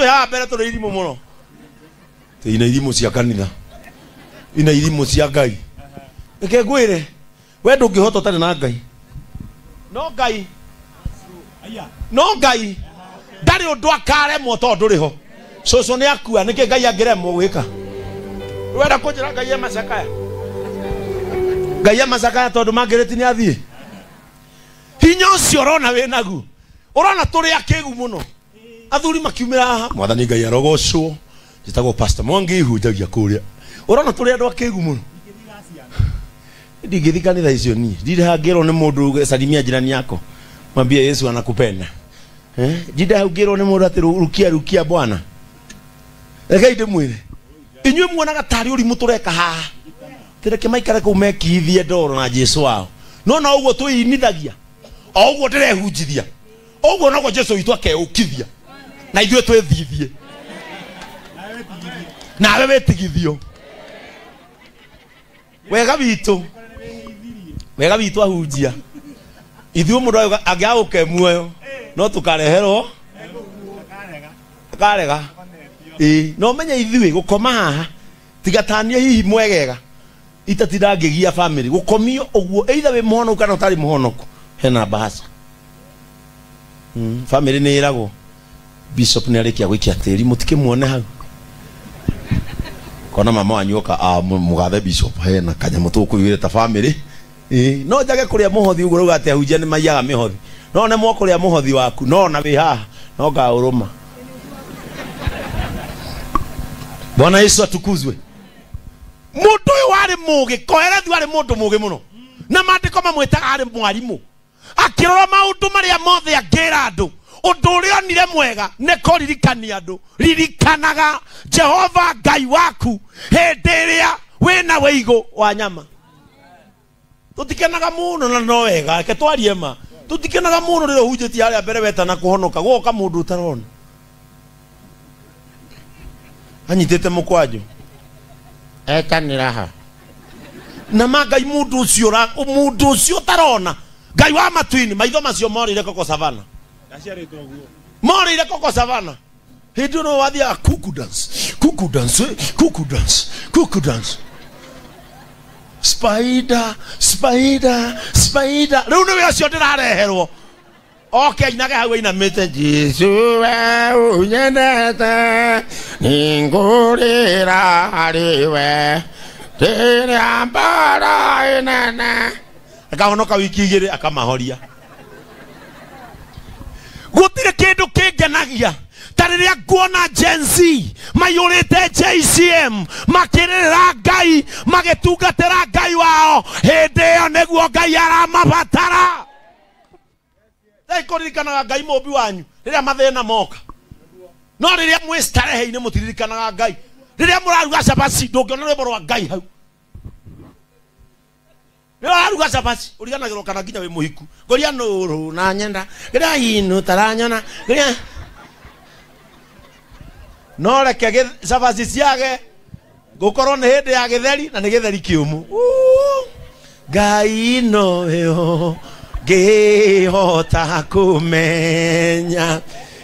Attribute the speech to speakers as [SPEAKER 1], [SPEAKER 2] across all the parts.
[SPEAKER 1] Tũrĩ haha mbere tũrĩ irimũ mũno. Ina irimũ cia kanitha. Ina irimũ cia Ngai. Reke ngwĩre, we ndũngĩhota ũtarĩ na Ngai. No Ngai. No Ngai ndarĩ ũndũ akaremwo tondũ ndũrĩ ho. Cũcũ nĩ akua, nĩkĩ Ngai angĩremwo gwĩka? Wenda kũnjĩra Ngai e macakaya? Ngai e macakaya tondũ Margaret nĩ athiĩ. Hinya ũcio ũrona wĩ naguo, ũrona tũrĩ akĩgu mũno. Athuri makiumĩra haha, Mwathani Ngai arogocwo. Njĩtagwo Pastor Mwangi, hunjagia kũrĩa. Ũrona tũrĩ andũ akĩgu mũno. Ndingĩthiĩ kanitha icio niĩ. Ndirĩ hangĩrwo nĩ mũndũ salimia jirani yako, mwambie Yesu anakupenda. Ndinda hau ngĩrwo nĩ mũndũ atĩ rukia rukia bwana. Rekei ndĩmwĩre, inyuĩ muonaga tarĩ ũrimũ tũreka haha. Tĩreke maikare kũu mekithie ndoro na Jesu wao. No na ũguo twĩinithagia, o ũguo ndĩrehunjithia, ũguo noguo Jesu witũ akeũkithia na ithuĩ twĩthithie. Nawe wĩtigithio. Wega witũ, wega witũ ahunjia. Ithuĩ mũndũ angĩaga muoyo no tũkareherwo akarega. Ĩĩ, no menye ithuĩ gũkoma haha tiga tanie hihi mwegega itatinda ngĩgia family gũkomio ũguo either wĩ mũhonoku kana ũtarĩ mũhonoku hena bahasa. Family nĩ ĩragwo bishop nĩ arĩkia gũikia tĩri mũtikĩmuone hau. Kona mama wanyu oka mũgathe bishop hena kanyamũ tũkũiguĩre ta family. Ĩĩ, no njage kũrĩa mũhothi ũguo rauga atĩ ahunjia nĩ maiyaga mĩhothi. No nemwo kũrĩa mũhothi waku no na wĩ haha no ngaũrũma. Bwana Yesu atukuzwe. Mũndũ ũyũ warĩ mũgĩ, Kohelethu arĩ mũndũ mũgĩ mũno. Na maandĩko mamwĩtaga arĩ mwarimũ. Akĩrora maũndũ marĩa mothe angĩra andũ. Ũndũ ũrĩa onire mwega nĩ kũririkania andũ. Ririkanaga Jehova Ngai waku hĩndĩ ĩrĩa wĩna wĩigũ wa nyama. Tũtikenaga mũno na no wega, reke twarie ma. Tũtikenaga mũno rĩrĩa ũhunjĩtie harĩa mbere wetana kũhonoka, gwoka mũndũ ũtarona. Anyitĩte mũkwanjũ. Etanĩra ha. Na ma Ngai mũndũ ũcio mũndũ ũcio ũtarona. Ngai wa matu-inĩ, maitho macio morĩire Koko Savana. Morĩire Koko Savana. Hĩndĩ ĩno wathiaga kuku dance, kuku dance, kuku dance, kuku dance. Spider, spider, spider. Rĩu nĩwe ũcio ndĩrareherwo. Oke ainage hau ainamĩte Jesu we ũnyendete nĩngũrĩra harĩ we rĩrĩa mbara ĩnene. Akahonoka wiki igĩrĩ akamahoria. Gũtirĩ kĩndũ kĩngenagia ta rĩrĩa nguona Gen Z maiyũrĩte JCM makĩrĩrĩra Ngai magĩtungatĩra Ngai wao, hĩndĩ ĩyo nĩguo Ngai aramabatara. Rĩu kũririkanaga Ngai mũmbi wanyu rĩrĩa mathĩna moka. No rĩrĩa mwĩ starehe-inĩ mũtiririkanaga Ngai. Rĩrĩa mũraruga cabaci ndũngĩona rwĩmbo rwa Ngai hau. Rĩrĩa ũraruga cabaci ũriganagĩrwo kana nginya wĩ mũhiku. Ngũria nũrũ na nyenda, ngũria inu taranyona, ngũria no reke cabaci ciage gũkorwo nĩ hĩndĩ ya gĩtheri na nĩ gĩtheri kĩũmũ. Ngai noyo ngĩhota kũmenya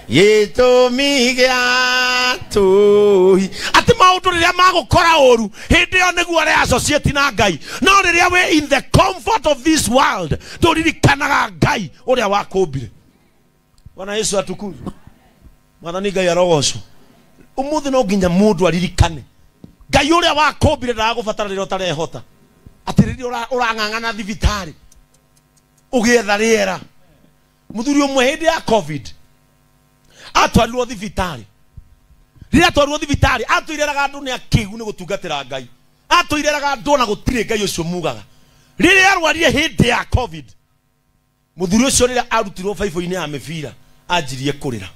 [SPEAKER 1] gĩtũmi gĩa tũhi. Atĩ maũndũ rĩrĩa magũkora ũru hĩndĩ ĩyo nĩguo ũre associate na Ngai. No rĩrĩa wĩ in the comfort of this world ndũririkanaga Ngai ũrĩa wakũmbire. Bwana Yesu atukuzwe. Mwathani Ngai arogocwo. Ũmũthĩ no nginya mũndũ aririkane Ngai ũrĩa wakũmbire ndagũbatara rĩrĩa ũtarehota. Atĩ rĩrĩa ũrang'ang'ana thibitarĩ ũgĩetha rĩera. Mũthuri ũmwe hĩndĩ ya COVID atwarirwo thibitarĩ. Rĩrĩa atwarirwo thibitarĩ atwĩreraga andũ nĩ akĩgu nĩ gũtungatĩra Ngai. Atwĩreraga andũ ona gũtirĩ Ngai ũcio mugaga. Rĩrĩa arwarire hĩndĩ ya COVID, mũthuri ũcio rĩrĩa arutirwo baibũ-inĩ ya mĩbira anjirie kũrĩra.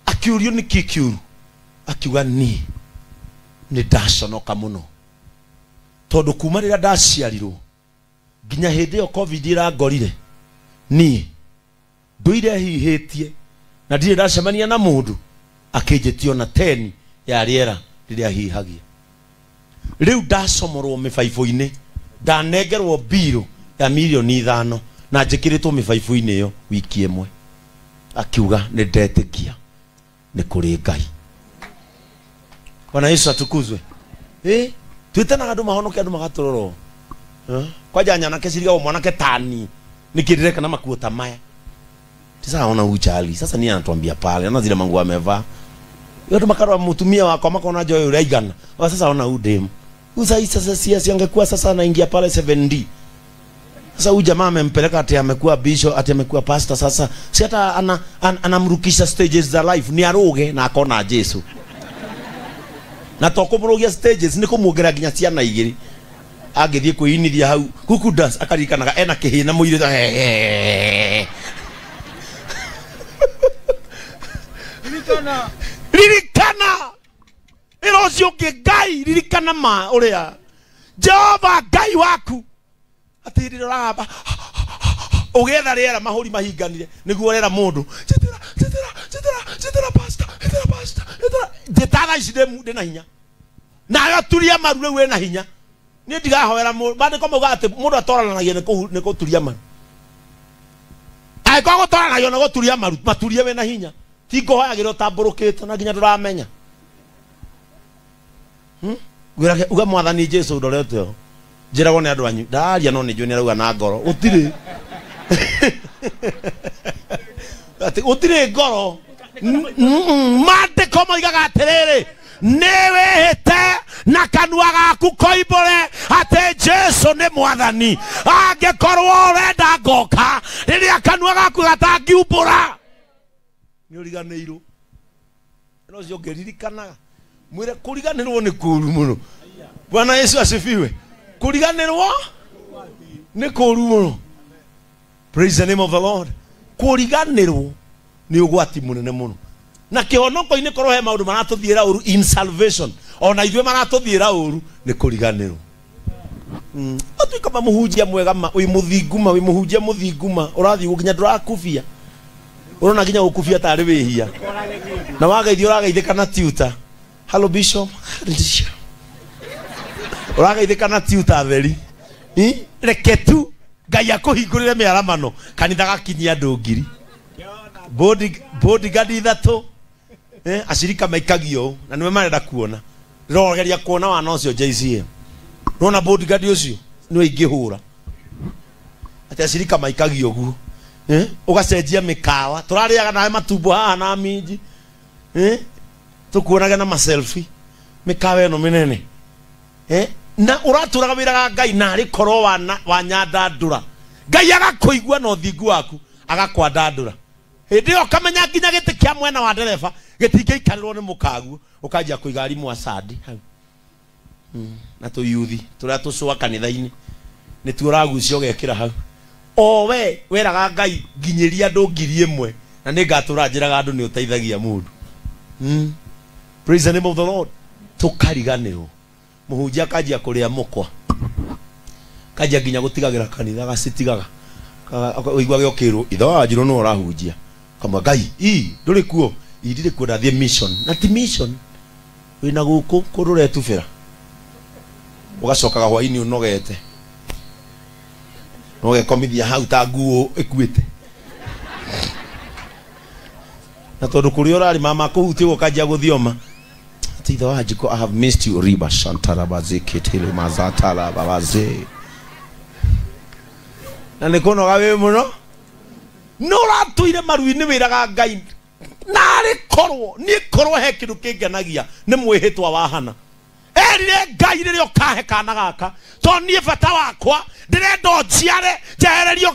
[SPEAKER 1] Akĩũrio nĩkĩ kĩũru, akiuga niĩ nĩ ndaconoka mũno tondũ kuma rĩrĩa ndaciarirwo nginya hĩndĩ ĩyo COVID ĩrangorire niĩ ndũire hihĩtie na ndirĩ ndacemania na mũndũ akĩnjĩtio na teni ya rĩera rĩrĩa hihagia. Rĩu ndacomorwo mĩbaibũ-inĩ, ndanengerwo mbirũ ya mirioni 5 na njĩkĩrĩtwo mĩbaibũ-inĩ ĩyo wiki ĩmwe. Akiuga nĩ ndetĩkia Nĩ kũrĩ Ngai. Bwana Yesu atukuzwe. Twĩtanaga andũ mahonoke andũ magatũrorwo. Kwanja nyanake cirigagwo mwanake tani nikĩndĩreka na makuo ta maya. Sasa ona uchali. Sasa ni anatuambia pale. Ana zile manguo amevaa. Yote makarwa mutumia wako makona joyo uraigana. Sasa ona udem. Usa sasa si angekuwa sasa anaingia pale 7D. Sasa huyu jamaa amempeleka ati amekuwa bishop, ati amekuwa pastor sasa. Si hata anamrukisha stages za life ni aruge na akona Jesu. Na tokumurugia stages ni kumuongerera nginya ciana igiri. Angithie kwinithia hau kuku dance akaririkanaga ena kihina muire.
[SPEAKER 2] Ririkana.
[SPEAKER 1] Ririkana. Ĩra ũcio ũngĩ Ngai ririkana ma ũrĩa Jehova Ngai waku atĩ hĩndĩ ĩrĩa ũragamba ũgĩetha rĩera mahũri mahinganire nĩguo ũrera mũndũ njĩtĩra njĩtĩra njĩtĩra njĩtĩra pastor njĩtĩra pastor njĩtĩra njĩta thaa ici ndĩ na hinya nayo turia maru rĩu wĩna hinya niĩ ndigahoera mũndũ maandĩko maugaga atĩ mũndũ atoranagia nĩ gũturia maru angĩkorwo gũtoranagio nĩ gũturia maru maturie wĩna hinya ti ngũhoyagĩra ũtambũrũkĩte na nginya ndũramenya. Uga mwathani Jesu ndorete ho njĩragwo nĩ andũ anyu ndaria no nĩ njũĩ nĩ arauga na ngoro gũtirĩ atĩ gũtirĩ ngoro. Maandĩko moigaga atĩrĩrĩ nĩ wĩhĩte na kanua gaku koimbũre atĩ Jesu nĩ mwathani angĩkorwo ũrenda ngoka rĩrĩa kanua gaku gatangiumbũra nĩ ũriganĩirwo. No ũcio ũngĩririkanaga mwire kuriganirwo ni kuru muno. Bwana Yesu asifiwe. Kuriganirwo ni kuru muno. Praise the name of the Lord. Kuriganirwo ni ugwati munene muno. Na kihonoko-inĩ korwo he maũndũ maratũthiĩra ũru in salvation ona ithuĩ maratũthiĩra ũru nĩ kũriganĩrwo. Ũtuĩka ma mũhunjia mwega ma wĩ mũthingu ma wĩ mũhunjia mũthingu ma ũrathiĩ nginya ndũrakubia ũrona nginya gũkubia tarĩ wĩhia na wageithio ũrageithĩka na tuta. Hello bishop. Ũrageithĩka na tuta theri. Reke tu Ngai akũhingũrĩre mĩaramano kanitha gakinyia andũ ngiri. Bodyguard ithatũ. Acirika maikagio na nĩwe marenda kuona. Ndĩrogeria kuona wana ũcio JCM. Ndona bodyguard ũcio nĩwe ingĩhũra. Atĩ acirika maikagio ũguo. Ũgacenjia mĩkawa. Tũrarĩaga nawe matumbo haha na minji. Tukuonaga na maselfie mĩkawa ĩno mĩnene. Na ũratũraga wĩra ga Ngai na arĩ korwo wanyandandũra Ngai agakũigua na ũthingu waku agakwandandũra. Hĩndĩ ĩyo ũkamenya nginya gĩtĩ kĩa mwena wa ndereba gĩtingĩikarĩrwo nĩ mũkaguo ũkanjia kũiga arimũ a sandi hau na tũyuthi tũrĩa tũcũa kanitha-inĩ nĩtuo ũragucia ũgekĩra hau. O we weraga Ngai nginyĩria andũ 1000 na nĩngatũra njĩraga andũ nĩ ũteithagia mũndũ. Praise the name of the Lord. Tukariganĩrwo. Mũhunjia akanjia kũrĩa mũkwa. Kanjia nginya gũtigagĩra kanitha gacitigaga. Ũiguage ũkĩrwo ithe wa Wanjirũ nĩwe ũrahunjia. Kamwa Ngai, ii ndũrĩ kuo. Ii ndirĩ kuo ndathiĩ mission. Na ti mission. Wĩna gũkũ kũndũ ũretubĩra. Ũgacokaga hwaĩ-inĩ ũnogete. Na ũgekomithia hau ta nguo ĩkuĩte. Na tondũ kũrĩa ũrarĩ mama akũhutie ũguo ũkanjia gũthioma. Ithe wa Wanjikũ, I have missed you. Riba shantarabazikitili mazatala babaze. Na nĩ kũnoga wĩ mũno. No ũratũire maru-inĩ wĩraga Ngai narĩ korwo niĩ korwo he kĩndũ kĩngenagia nĩ mwĩhĩtwa wa Hana. Erire Ngai rĩrĩa ũkahe kana gaka tondũ niĩ bata wakwa ndĩrenda ũnjiare njehererio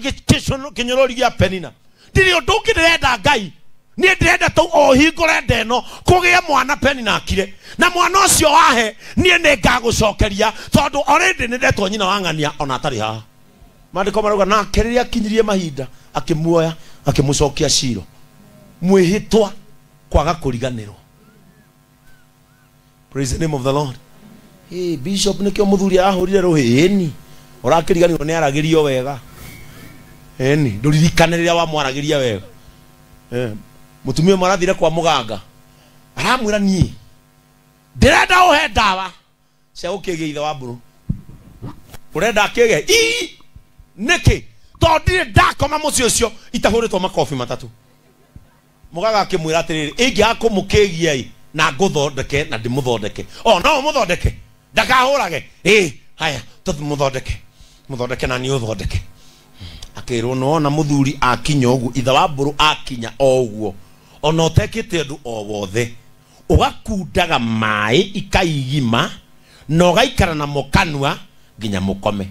[SPEAKER 1] kĩnyũrũri gĩa Penina. Ndirĩ ũndũ ũngĩ ndĩrenda Ngai. Niĩ ndĩrenda tu o hingũre nda ĩno kũgĩe mwana Penina akire na mwana ũcio wahe niĩ nĩ ngagũcokeria tondũ already nĩ ndetwo nyina wa ng'ania ona atarĩ haha. Maandĩko marauga nake rĩrĩa akinyirie mahinda akĩmuoya akĩmũcokia Shilo. Mwĩhĩtwa kwaga kũriganĩrwo. Praise the name of the Lord. Hey, bishop nĩkĩo mũthuri arahũrire rũhĩ. Ĩni ũrakĩriganĩrwo nĩ aragĩrio wega. Ĩni ndũririkane rĩrĩa wamwaragĩria wega. Mũtumia ũmwe arathire kwa mũganga aramwĩra niĩ ndĩrenda ũhe ndawa cia gũkĩgĩa ithe wa mbũrũ. Ũrenda akĩgĩa ii nĩkĩ? Tondũ ndirĩ ndakoma mũciĩ ũcio itahũrĩtwo makobi matatũ. Mugaga akimwira atiriri ingiaga kumukigia i na nguthondeke na ndimuthondeke. O no muthondeke ndakahurage. Haya tumuthondeke muthondeke na ni uthondeke. Akirwo no na muthuri akinya uguo ithe wa mburu akinya o uguo ona utekite undu o wothe ugakundaga mai ikaigima na ugaikara namo kanua nginya mukome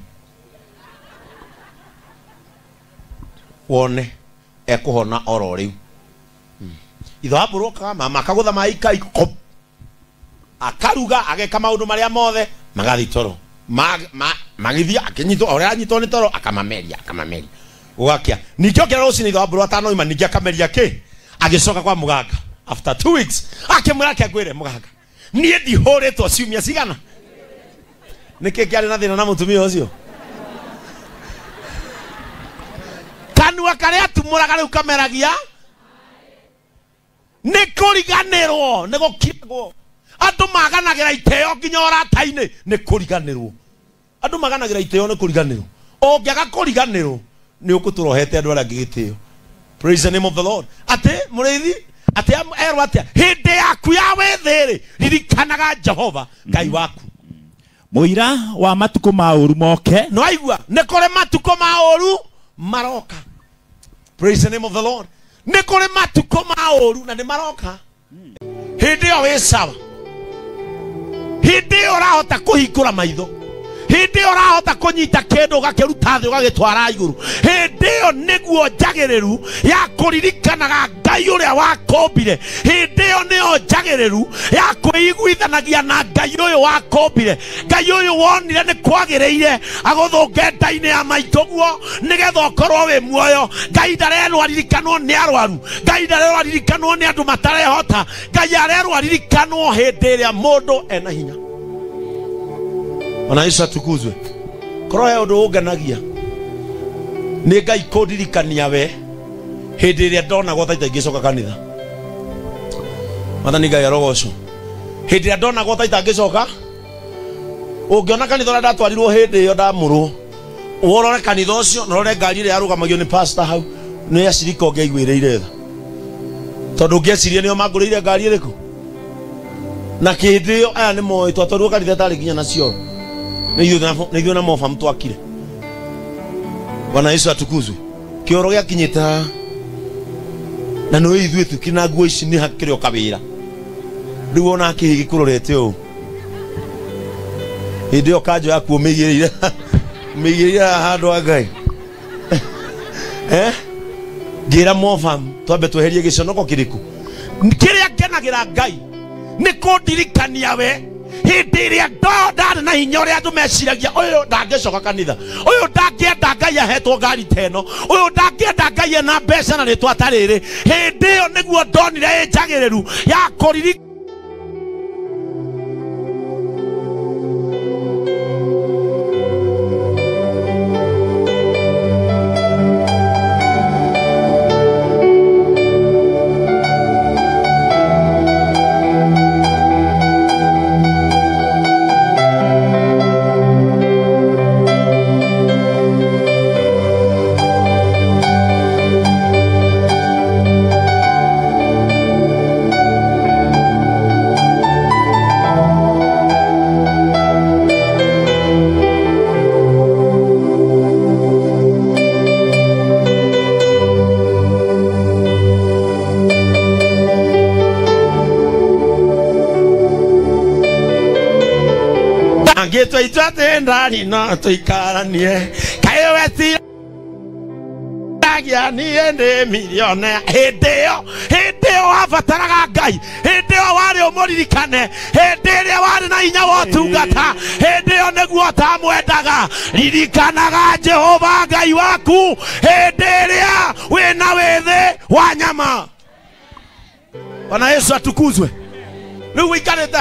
[SPEAKER 1] wone ekuhona oro riu. Ithe wa mburu okaga mama akagutha mai ikaikop akaruga ageka maundu maria mothe magathi toro magithia akinyitwo oria anyitwo ni toro akamameria ugakia ningĩ okĩra rũcinĩ ithe wa mburu atanoima ningĩ akameria kĩ agĩcoka kwa mũganga after 2 weeks akĩmwĩra ake ngwĩre mũganga niĩ ndihũrĩtwo ciumia cigana. Nĩkĩ kĩarĩ na thĩna na mũtumia ũcio? Kanua karĩa atumũraga rĩu kameragia nĩ kũriganĩrwo nĩ gũkiragwo. Andũ maganagĩra iteo nginya ũrata-inĩ nĩ kũriganĩrwo. Andũ maganagĩra iteo nĩ kũriganĩrwo. Ũngĩaga kũriganĩrwo nĩ ũgũtũra ũhete andũ arĩa angĩ gĩtĩo. Praise the name of the Lord. Atĩ mũrĩithi atĩ erwo atĩa hĩndĩ yaku ya wĩthĩ-rĩ ririkanaga Jehova Ngai waku.
[SPEAKER 3] Mũira wa matukũ ma ũru moke.
[SPEAKER 1] No aigua nĩ kũrĩ matukũ ma ũru maroka. Praise the name of the Lord. Nĩ kũrĩ matukũ ma ũru na nĩ maroka. Hĩndĩ ĩyo wĩ sawa, hĩndĩ ĩyo ũrahota kũhingũra maitho, hĩndĩ ĩyo ũrahota kũnyita kĩndũ ũgakĩruta thĩ ũgagĩtwara igũrũ, hĩndĩ ĩyo nĩguo njagĩrĩru ya kũririkanaga Ngai ũrĩa wakũmbire. Hĩndĩ ĩyo nĩyo njagĩrĩru ya kwĩiguithanagia na Ngai ũyũ wakũmbire, Ngai ũyũ wonire nĩ kwagĩrĩire agũthũnge nda-inĩ ya maitũguo nĩgetha ũkorwo wĩ muoyo. Ngai ndarerwo aririkanwo nĩ arwaru, Ngai ndarerwo aririkanwo nĩ andũ matarehota, Ngai arerwo aririkanwo hĩndĩ ĩrĩa mũndũ ena hinya. Bwana Yesu atukuzwe. Korwo he ũndũ ũngenagia nĩ Ngai kũndirikania we hĩndĩ ĩrĩa ndonagwo ta itangĩcoka kanitha. Mwathani Ngai arogocwo. Hĩndĩ ĩrĩa ndonagwo ta itangĩcoka, ũngĩona kanitha ũrĩa ndatwarirwo hĩndĩ ĩyo ndamũrwo, ũrore kanitha ũcio na ũrore ngari ĩrĩa yarũgamagio nĩ pastor hau nĩ acirika ũngĩaiguĩrĩire tha, tondũ ũngĩecirie nĩo mangũrĩire ngari ĩrĩkũ. Na kĩndĩ ĩyo aya nĩ moĩ twatwarirwo kanitha ĩtarĩ nginya na cioro nĩ ithuĩ na mobamu twakire. Bwana Yesu atukuzwe. Kĩoro gĩakinyĩte haha na nĩ ithuĩ tu kina nguo ici nĩ hakĩrĩ o kawĩra. Rĩu ona kĩhĩ gĩkũrorete ũũ hĩndĩ ĩyo kanjũ yaku ũmĩigĩrĩire ũmĩigĩrĩire haha handũ ha Ngai. Ngĩra mobamu twambe tweherie gĩconoko kĩrĩkũ kĩrĩa ngenagĩra Ngai nĩ kũndirikania we hĩndĩ ĩrĩa ndarĩ na hinya ũrĩa andũ meciragia ũyũ ndangĩcoka kanitha, ũyũ ndangĩenda Ngai ahetwo ngari ta ĩno, ũyũ ndangĩenda Ngai ena mbeca na rĩtwa ta rĩrĩ. Hĩndĩ ĩyo nĩguo ndonire ĩ njagĩrĩru ya kũririkana ndari no tuikaranie kaĩ wetiragia niĩ ndĩ milionea. Hĩndĩ ĩyo wabataraga Ngai, hĩndĩ ĩyo warĩ ũmũririkane, hĩndĩ ĩrĩa warĩ na hinya wa ũtungata, hĩndĩ ĩyo nĩguo ũtamwendaga. Ririkanaga Jehova Ngai waku hĩndĩ ĩrĩa wĩna wĩthĩ wa nyama. Bwana Yesu atukuzwe. Rĩu wĩikarĩte